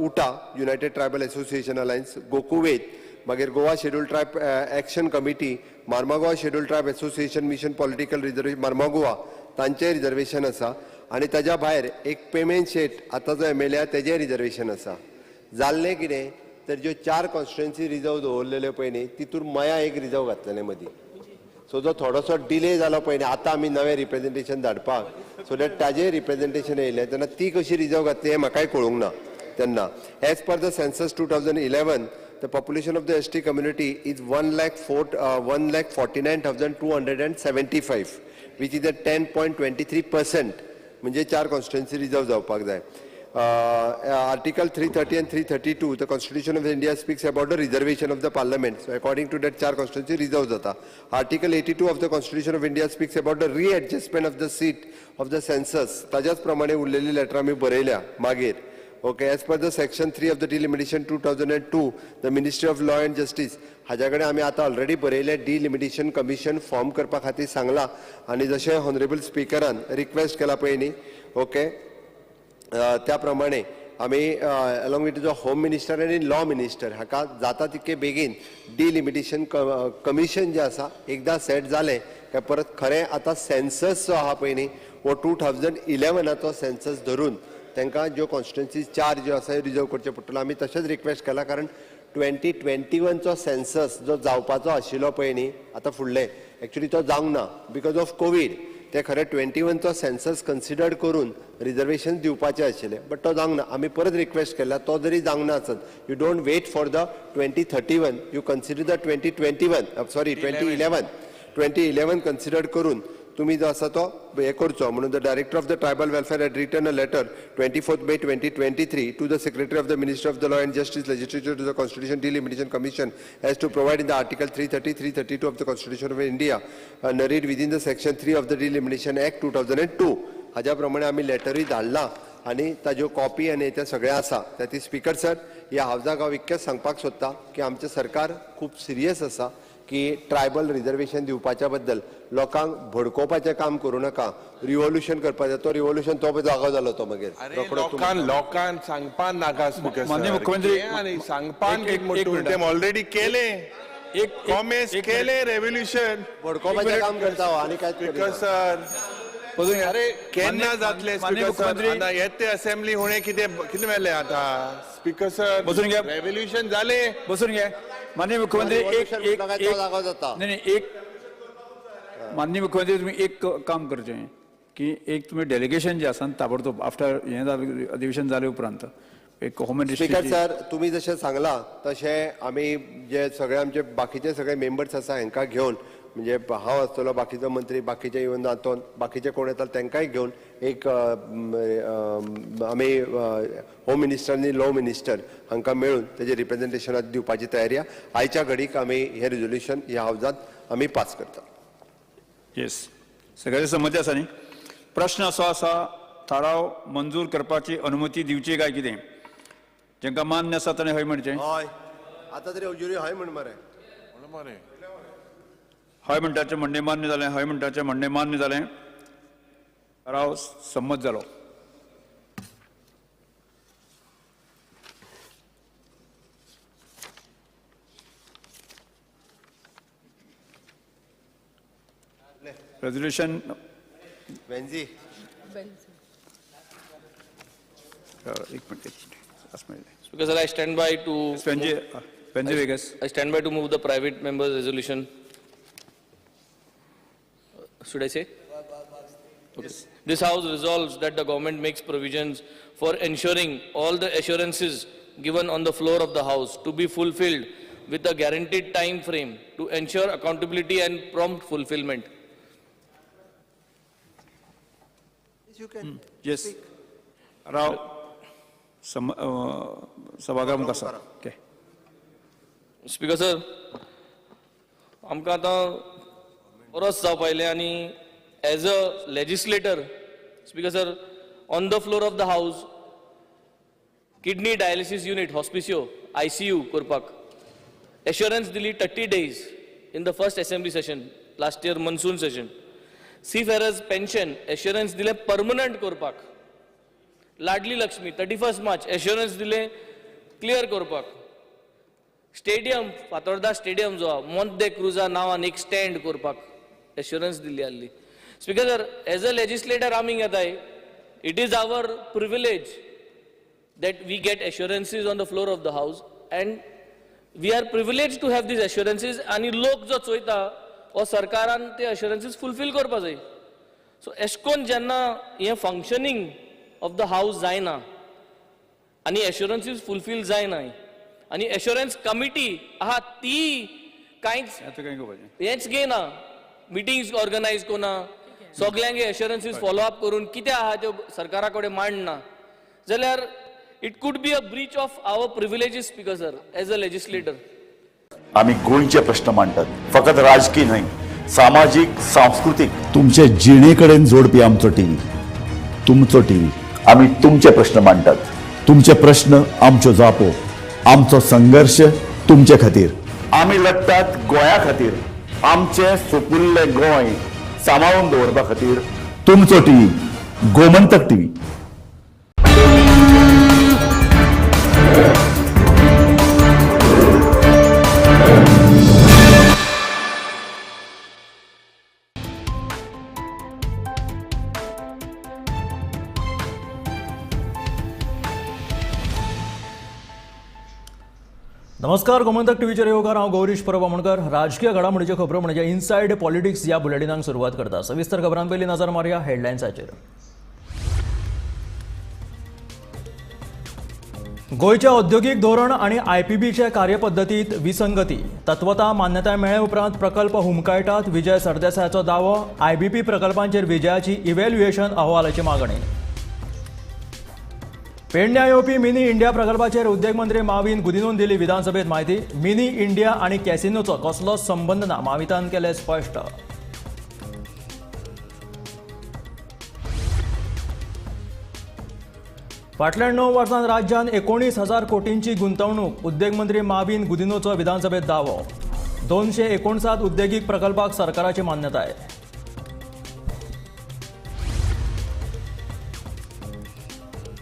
UTA, United Tribal Association Alliance, Gokuved, मागीर Goa schedule tribe action committee, Marmagoa schedule tribe association mission political reservation Marmagoa तांचें रिजर्वेशन आसा आनी ताज्या भायर एक पेमेंट शेट आतां जो एम एल ए तेजें रिजर्वेशन आसा. जाल्लें कितें तर ज्यो 4 कॉन्स्टिट्युएन्सी रिजर्व दवरलेल्यो पळय न्ही तितूर मया एक रिजर्व घातलेलें मदीं. सो जो थोडोसो डिले जालो पळय न्ही आतां आमी नवें रिप्रेजेंटेशन धाडपाक, सो that ताजें रिप्रेजेंटेशन येयलें तेन्ना ती कशी रिजर्व घातली हें म्हाकाय कळूंक ना तेन्ना. As per the census 2011 the population of the S T community is 1,49,275 which is a 10.23%, म्हणजे 4 कॉन्स्टिट्युएन्सी रिजर्व जावपाक जाय. Article 330 and 332, the Constitution of India speaks about the reservation of the Parliament. So according to that, 4 constituency reserves jata. Article 82 of the Constitution of India speaks about the readjustment of the seat of the census. ताज्याच प्रमाणे उरलेली letter आमी बरयल्या मागीर. Okay, as per the section 3 of the Delimitation 2002, the Ministry of Law and Justice, हाज्या कडेन आमी आतां ऑलरेडी बरयलें डिलिमिटेशन कमिशन फॉर्म करपा खातीर सांगलां आनी जशें ऑनरेबल स्पिकरान रिक्वेस्ट केला पळय न्ही, ओके, त्या प्रमाणे आमी along with the home minister आनी लॉ मिनिस्टर हाका जाता तितके बेगीन डिलिमिटेशन कमिशन जें आसा एकदां सेट जालें काय परत खरें आतां सेन्सस जो आहा पळय न्ही हो 2011 सेन्सस धरून तांकां ज्यो कॉन्स्टिट्युएन्सी 4 ज्यो आसा रिजर्व करच्यो पडटल्यो. आमी तशेंच रिक्वेस्ट केला कारण 2021चो सेन्सस जो जावपाचो आशिल्लो पळय न्ही आतां फुडलें एक्चुली तो जावंक ना because of Covid. ते खरें 21चो सेन्सस कन्सिडर करून रिजर्वेशन दिवपाचें आशिल्लें, बट तो जावंक ना. आमी परत रिक्वेस्ट केला, तो जरी जावंक ना आसत, you don't wait for the 2031, you consider the 2021, sorry 2011 consider करून तुमी जो आसा तो हें करचो म्हणून the director of the tribal welfare had written a letter 24 May 2023 to the secretary of the minister of the law and justice legislature to the constitution delimitation commission as to provide in the article 330 332 of the constitution of India narrate within the section 3 of the delimitation act 2002. हाज्या प्रमाणे आमी लेटरूय धाडला आनी ताज्यो copy आनी ते सगळें आसा. त्या ती स्पीकर सर, ह्या हावजाक हांव इतकेंच सांगपाक सोदता की आमचें सरकार खूब सिरियस आसा की ट्रायबल रिजर्वेशन दिवपाच्या बद्दल लोकांक भडकोवपाचें काम करूं नाका, रिवोल्युशन करपाचें. तो रिवोल्युशन तो जागो जालो तो मागीर लोकांक सांगपाक नाका. माननीय मुख्यमंत्री सांगपाक ऑलरेडी केलें, कॉमेस केलें रेव्होल्युशन, भडकोवपाचें काम करता आनी काय. स्पीकर सर, अरे केन्ना जातले स्पीकर सर? येते असेंब्ली हुणे कितें कितें मेलें आतां स्पीकर सर? बसून घे, रेव्होल्युशन जालें, बसून घे. माननीय मुख्यमंत्री एक एक नाही एक माननीय मुख्यमंत्री तुम्ही एक काम करचें की एक तुमी डेलिगेशन जे आसा ताबडतोब आफ्टर हें अधिवेशन जाले उपरांत एक होम स्पीकर सर, तुमी जशें सांगलां तशें आमी जे सगळे आमचे बाकीचे सगळे मेंबर्स आसा हांकां घेवन, म्हणजे हांव आसतलो, बाकीचो मंत्री, बाकीचे इवन आंतोन, बाकीचे कोण येतात तांकांय घेवन एक आमी होम मिनिस्टर आनी लॉ मिनिस्टर हांकां मेळून तेजें रिप्रेजेंटेशनात दिवपाची तयारी आसा. आयच्या घडीक आमी हें रेजोल्युशन ह्या हावजांत आमी पास करता. येस, सगळ्यांची संमती आसा न्ही? प्रश्न असो आसा, थाराव मंजूर करपाची अनुमती दिवची काय कितें? जांकां मान्य आसा ताणें हय म्हणचें. हय, आतां तरी अजुरी हय म्हण मरे. हय म्हणटाचें म्हणणें मान्य जालें, हय म्हणटाचें म्हणणें मान्य जालें, थाराव संमत जालो. रेजोल्युशन वेंजी एक minute. Speaker sir, I stand by to Venzy Viegas. I stand by to move the private members resolution. Should I say? Okay. Yes. This House resolves that the government makes provisions for ensuring all the assurances given on the floor of the House to be fulfilled with a guaranteed time frame to ensure accountability and prompt fulfillment. You can. Yes. Rao, सभागृह मुखार आसा. Okay. Speaker sir, आमकां आतां बरोच जावपा आयलें आनी as a legislator, speaker sir, on the floor of the house kidney dialysis unit Hospicio ICU करपाक एश्योरन्स दिली 30 days in the first assembly session last year monsoon session. Seafarers pension assurance दिलें permanent करपाक. लाडली लक्ष्मी 31 मार्च एश्योरन्स दिलें क्लियर करपाक. Stadium Fatorda stadium जो आहा मोंत दे क्रुजा नांवान एक स्टँड करपाक एश्योरन्स दिल्ली आहली. Speaker sir, as a legislator आमी घेताय, it is our privilege that we get assurances on the floor of the house and we are privilege to have these assurances. आनी लोक जो चोयता हो सरकारान ते एश्योरन्सीज फुलफील करपा जाय. सो एश कोन जेन्ना हें फंक्शनींग ऑफ the house जायना आनी एश्योरन्सीज फुलफील जायना आनी एश्योरन्स कमिटी आहा ती कांयच हेंच घेयना, मिटिंग्स ऑर्गनायज कोना, सगल्यांक एश्योरन्सीज फॉलो अप करून कितें आहा त्यो सरकारा कडेन मांडना जाल्यार it could be a breach of our privileges. Speaker sir, as a legislator. आमी गोंयचे प्रश्न मांडटात, फकत राजकीय न्हय, सामाजीक, सांस्कृतीक, तुमचे जिणे कडेन जोडपी आमचो टीव्ही, तुमचो टीव्ही. आमी तुमचे प्रश्न मांडटात, तुमचे प्रश्न आमच्यो जापो, आमचो संघर्श तुमचे खातीर. आमी लढटात गोंया खातीर, आमचें सोपुल्लें गोंय सांबाळून दवरपा खातीर. तुमचो टीव्ही, गोमंतक टीव्ही. नमस्कार, गोमंतक टीव्हीचेर येवकार. हांव गौरीश परब आमोणकर. राजकीय घडामोडीच्यो खबरो म्हणजे इनसायड पॉलिटिक्स ह्या बुलेटिनाक सुरवात करता. सविस्तर खबरां पयलीं नजर मारया हेडलायन्साचेर. गोंयच्या औद्योगिक धोरण आनी आयपीबीचे कार्यपद्दतीत विसंगती. तत्वता मान्यताय मेळ्ळे उपरांत प्रकल्प हुमकायटात. विजय सरदेसायाचो दावो. आयबीपी प्रकल्पांचेर विजयाची इव्हॅल्युएशन अहवालाची मागणी. पेडण्या येवपी मिनी इंडिया प्रकल्पाचेर उद्देग मंत्री माविन गुदिनोन दिली विधानसभेत म्हायती. मिनी इंडिया आनी कॅसिनोचो कसलोच संबंद ना, मावितान केलें स्पश्ट. फाटल्या 9 वर्सांत राज्यांत 19,000 कोटींची गुंतवणूक. उद्देग मंत्री माविन गुदिनोचो विधानसभेत दावो. 259 उद्देगीक प्रकल्पाक सरकाराची मान्यताय.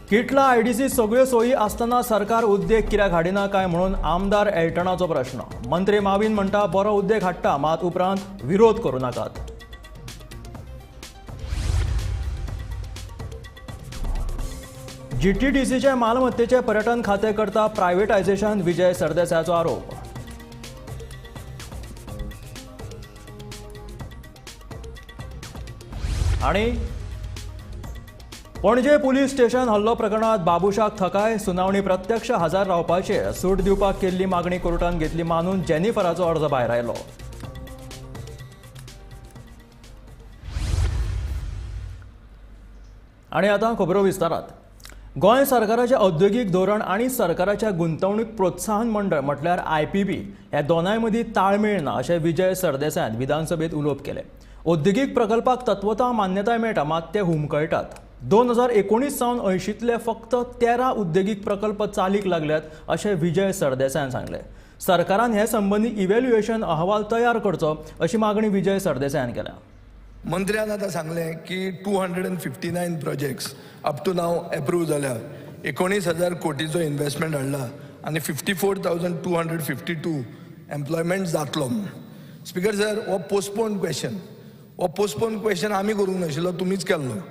किटला आयडीसी सगळ्यो सोयी आसतना सरकार उद्देग कित्याक हाडिना काय म्हणून आमदार एल्टनाचो प्रश्न. मंत्री माविन म्हणटा बरो उद्देग हाडटा, मात उपरांत विरोध करूं नाकात. जीटीडीसीचे मालमत्तेचे पर्यटन खाते करता प्रायव्हेटायझेशन. विजय सरदेसायाचो आरोप. आनी पणजे पुलीस स्टेशन हल्लो प्रकरणात बाबुशाक थकाय. सुनावणी प्रत्यक्ष हजर रावपाचे सूट दिवपाक केल्ली मागणी कोर्टान घेतली मानून जेनिफराचो अर्ज भायर आयलो. आनी आतां खबरो विस्तारात. गोंय सरकाराचें औद्योगीक धोरण आनी सरकाराच्या गुंतवणूक प्रोत्साहन मंडळ म्हटल्यार आयपीबी ह्या दोनाय मदीं ताळमेळ ना अशें विजय सरदेसायान विधानसभेत उलोवप केलें. औद्योगीक प्रकल्पाक तत्वता मान्यताय मेळटा, मात ते हुमकळटात. 2019 सावन 80तले फक्त 13 उद्देगीक प्रकल्प चालीक लागल्यात अशें विजय सरदेसायान सांगलें. सरकारान हे संबंदी इव्हॅल्युएशन अहवाल तयार करचो अशी मागणी विजय सरदेसायान केल्या. मंत्र्यान आतां सांगलें की 259 projects up to now approve जाल्या. 19,000 कोटीचो इन्वेस्टमेंट हाडला आनी 54,252 एम्प्लॉयमेंट जातलो. स्पीकर सर, हो पोस्टपोन क्वेश्चन, हो पोस्टपोन क्वेश्चन आमी करूंक नाशिल्लो, तुमीच केल्लो.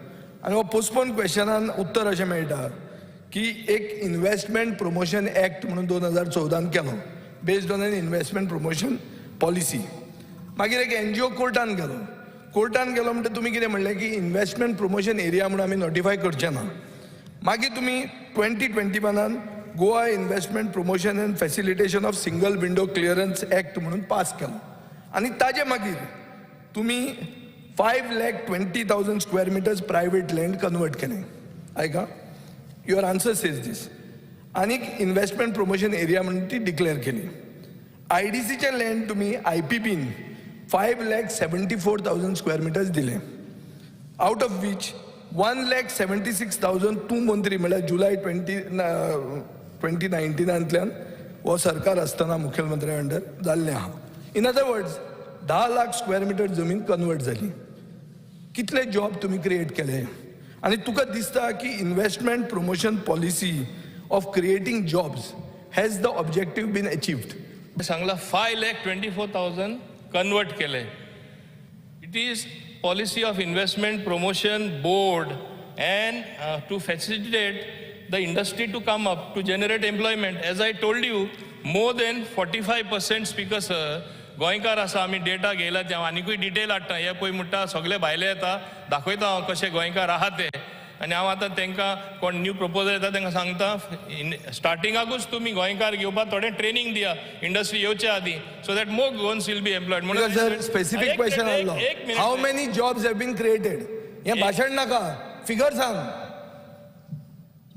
आनी हो पोस्टपोन क्वेश्चनान उत्तर अशें मेळटा की एक इन्वेस्टमेंट प्रमोशन एक्ट म्हणून 2014 केलो, based on an investment promotion policy. मागीर एक एनजीओ कोर्टान गेलो. कोर्टान गेलो म्हणटा तुमी कितें म्हणलें की इन्वेस्टमेंट प्रमोशन एरिया म्हणून आमी नोटिफाय करचे ना. मागीर तुमी 2021 Goa investment promotion and facilitation of single window clearance act म्हणून पास केलो आनी ताजे मागीर तुमी 5,20,000 square meters private land convert केलें. आयका, your answer says दीस. आनीक इन्वेस्टमेंट प्रमोशन एरिया म्हणून ती डिक्लेअर केली. आयडीसीचें लँड तुमी आयपीबीन 5,74,000 स्क्वेअर मिटर्स दिले, आउट ऑफ which 1,76,000 तूं मंत्री म्हळ्यार जुलय 2019 हो सरकार आसतना मुख्यमंत्र्या अंडर जाल्लें आहा. In other words 10 lakh square metre जमीन कन्वर्ट जाली. कितले जॉब तुमी क्रिएट केले? आनी तुका दिसता की investment promotion policy of creating jobs has the objective been achieved? सांगला 5,24,000 कन्वर्ट केले. It is policy of investment promotion board and to facilitate the industry to come up to generate employment. As I told you, more than 45% speaker sir गोंयकार आसा. आमी data घेयला, ते हांव आनिकूय detail हाडटा. हे पळय म्हणटा सगळे भायले येता, दाखयता हांव कशे गोंयकार आहा ते. आनी हांव आतां तांकां कोण न्यू प्रपोजल येता तांकां सांगता, स्टार्टिंगाकूच तुमी गोंयकार घेवपाक थोडें ट्रेनींग दिया इंडस्ट्री येवचे आदीं, so that more Goans will be employed. म्हणून सर स्पेसिफीक क्वेश्चन आसलो, how many jobs have been created? हें भाशण नाका, फिगर सांग.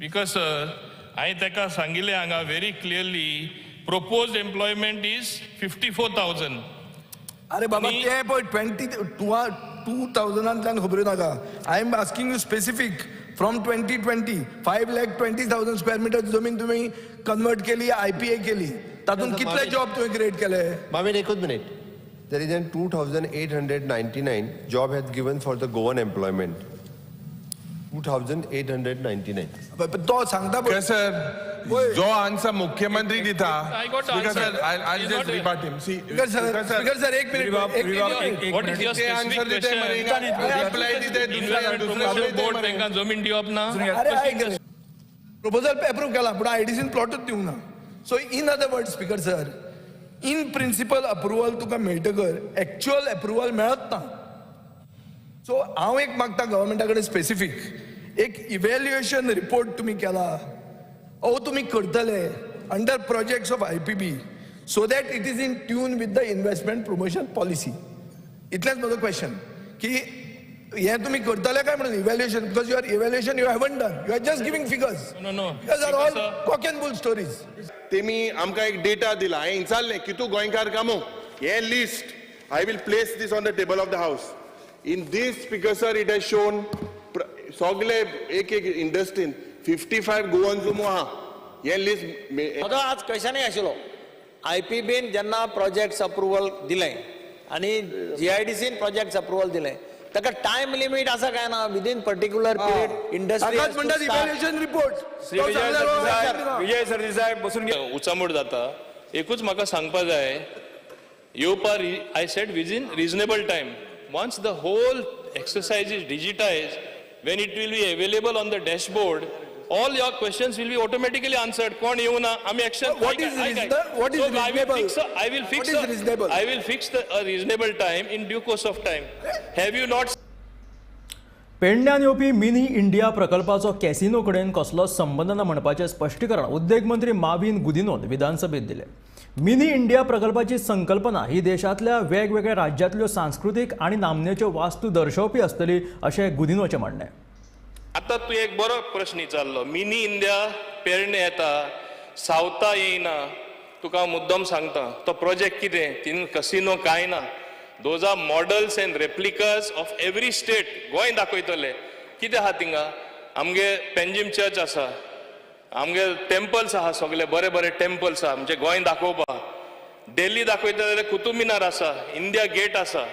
Because sir हांवें ताका सांगिल्लें हांगा very clearly, proposed employment is 54,000. अरे बाबा ते पळय 2000 खबऱ्यो नाका. I am asking you specific from 2020 5,20,000 square meter जमीन तुमी कन्वर्ट केली, आयपीए केली, तातूंत कितले जॉब तुवें क्रिएट केले? मामीन एकूच minute. There is an 2,899 job has given for the Goan employment. 2,899. तो सांगता पळय सर, जो आन्सर मुख्यमंत्री दिता. Speaker sir, I will just rebut him. See speaker sir, एक minute. What is your specific question? Reply दिते दुसऱ्या बोर्ड तांकां जमीन दिवप ना. प्रपोजल अप्रूव केला पूण आयडीसीन प्लॉटूच दिवंक ना. So in other word, Speaker sir, in principle approval तुका मेळटकर एक्च्युअल अप्रुवल मेळत ना. सो हांव एक मागता गव्हर्मेंटा कडेन स्पेसिफीक एक इव्हॅल्युएशन रिपोर्ट तुमी केला ओ तुमी करतले under projects of IPB so that it is in tune with the investment promotion policy. इतलेंच म्हजो क्वेश्चन की हें तुमी करतले काय म्हणून evaluation, because your evaluation you haven't done, you are just giving figures. No. Figures are all cock and bull stories. तेमी आमकां एक डेटा दिला. हांवें विचारलें कितू गोंयकार कामो हे list, I will place this on the table of the house. In this, Speaker sir, it has shown सगळे एक एक इंडस्ट्रीन 55 गोवन जुमो आहा. हे लिस्ट म्हजो आज क्वेश्चनय आशिल्लो, आयपीबीन जेन्ना प्रोजेक्ट्स अप्रुवल दिलें आनी जीआयडीसीन प्रोजेक्ट्स अप्रुवल दिलें, ताका टायम लिमीट आसा काय ना विदीन पर्टिक्युलर पिरियड इंडस्ट्री? हाकाच म्हणटात इव्हॅल्युएशन रिपोर्ट. श्री विजय सरदेसाय, विजय सरदेसाय बसून घे. उचामूड जाता. एकूच म्हाका सांगपा जाय, येवपा I said within reasonable time, once the whole exercise is digitized, when it will be available on the dashboard, all your questions will be automatically answered. कोण येवना आमी action. What is reasonable? What is reasonable? I will fix What is reasonable? I will fix a reasonable time in due course of time. Have you not पेडण्यान येवपी mini India प्रकल्पाचो casino कडेन कसलोच संबंद ना म्हणपाचें स्पश्टीकरण उद्देग मंत्री माविन गुदिनोन विधानसभेत दिलें. मिनी इंडिया प्रकल्पाची संकल्पना ही देशांतल्या वेगवेगळ्या राज्यांतल्यो सांस्कृतीक आनी नामनेच्यो वास्तू दर्शोवपी आसतली अशें गुदिनोचें म्हणणें. आतां तूं एक बरो प्रश्न विचारलो. मिनी इंडिया पेरणे येता, सावथा येयना. तुका हांव मुद्दम सांगता, तो प्रोजेक्ट कितें, तितून कसिनो कांय ना. Those are models and replicas of every state. Goa दाखयतले कितें आहा थिंगा. आमगे पेंजीम चर्च आसा, आमगे टेम्पल्स आहा, सगळे बरे बरे टेम्पल्स आहा आमचे गोंय दाखोवपाक. दिल्ली दाखयतले जाल्यार कुतूब मिनार आसा, इंडिया गेट आसा.